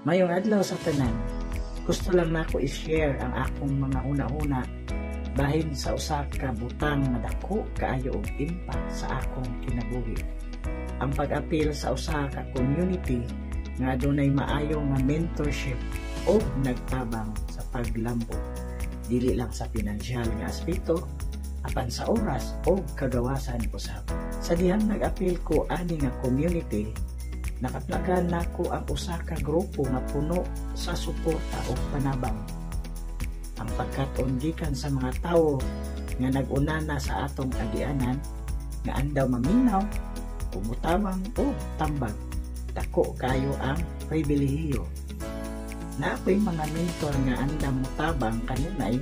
Maayong adlaw sa tanan. Gusto lang nako i-share ang akong mga huna-huna bahin sa usa ka butang nga dako kaayo og impact sa akong kinabuhi. Ang pag-apil sa usa ka community nga adunay maayo nga mentorship o nagtabang sa paglambo. Dili lang sa pinansyal nga aspeto apan sa oras o kagawasan usab. Sa dihang nag-apil ko ani nga community, nakaplagan nako ang usa ka grupo nga puno sa suporta ug panabang. Ang pagkat-on gikan sa mga tawo nga nag-una na sa atong agianan nga andaw maminaw ug mutabang o tambag. Dako kayo ang pribilehiyo. Naa ko'y mga mentor nga andam mutabang kanunay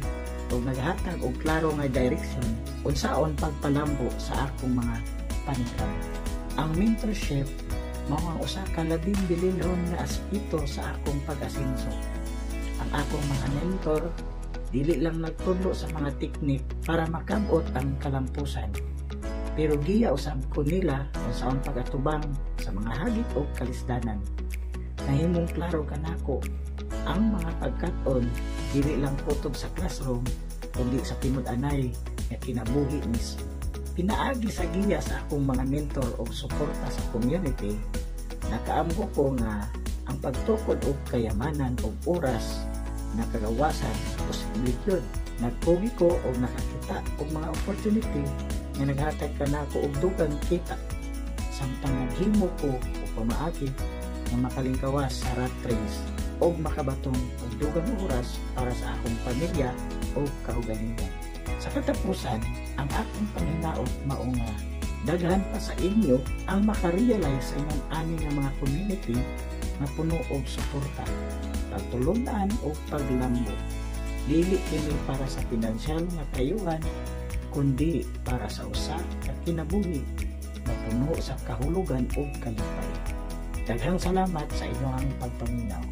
ug naghatag og klaro nga direksyon unsaon pagpalambo sa akong mga paningkamot. Ang mentorship mao ang usa ka labing bililhon nga aspeto sa akong pag-asenso. Ang akong mga mentor dili lang nagtudlo sa mga teknik para makabot ang kalampusan, pero giya usab ko nila unsaon pag-atubang sa mga hagit o kalisdanan. Nahimong klaro kanako ang mga pagkat-on dili lang kutob sa classroom kundi sa tinud-anay nga kinabuhi mismo. Pinaagi sa giya sa akong mga mentor og suporta sa community, nakaamgo ko nga ang pagtukod og kayamanan og oras na kagawasan, posible gyud. Nagpugi ko og nakakita og mga opportunity nga naghatag kanako og dugang kita samtang naghimo ko og pamaagi nga makalingkawas sa rat race og makabaton og dugang oras para sa akong pamilya o kaugalingon. Sa katapusan, ang akong panghinaot mao nga daghan pa sa inyo ang makarealize sa inyong ani nga mga community nga puno og suporta, pagtulunan o paglambo. Dili kini para sa pinansyal nga kayuhan, kundi para sa usa ka kinabuhi nga puno sa kahulugan ug kalipay. Daghang salamat sa inyong pagpaminaw.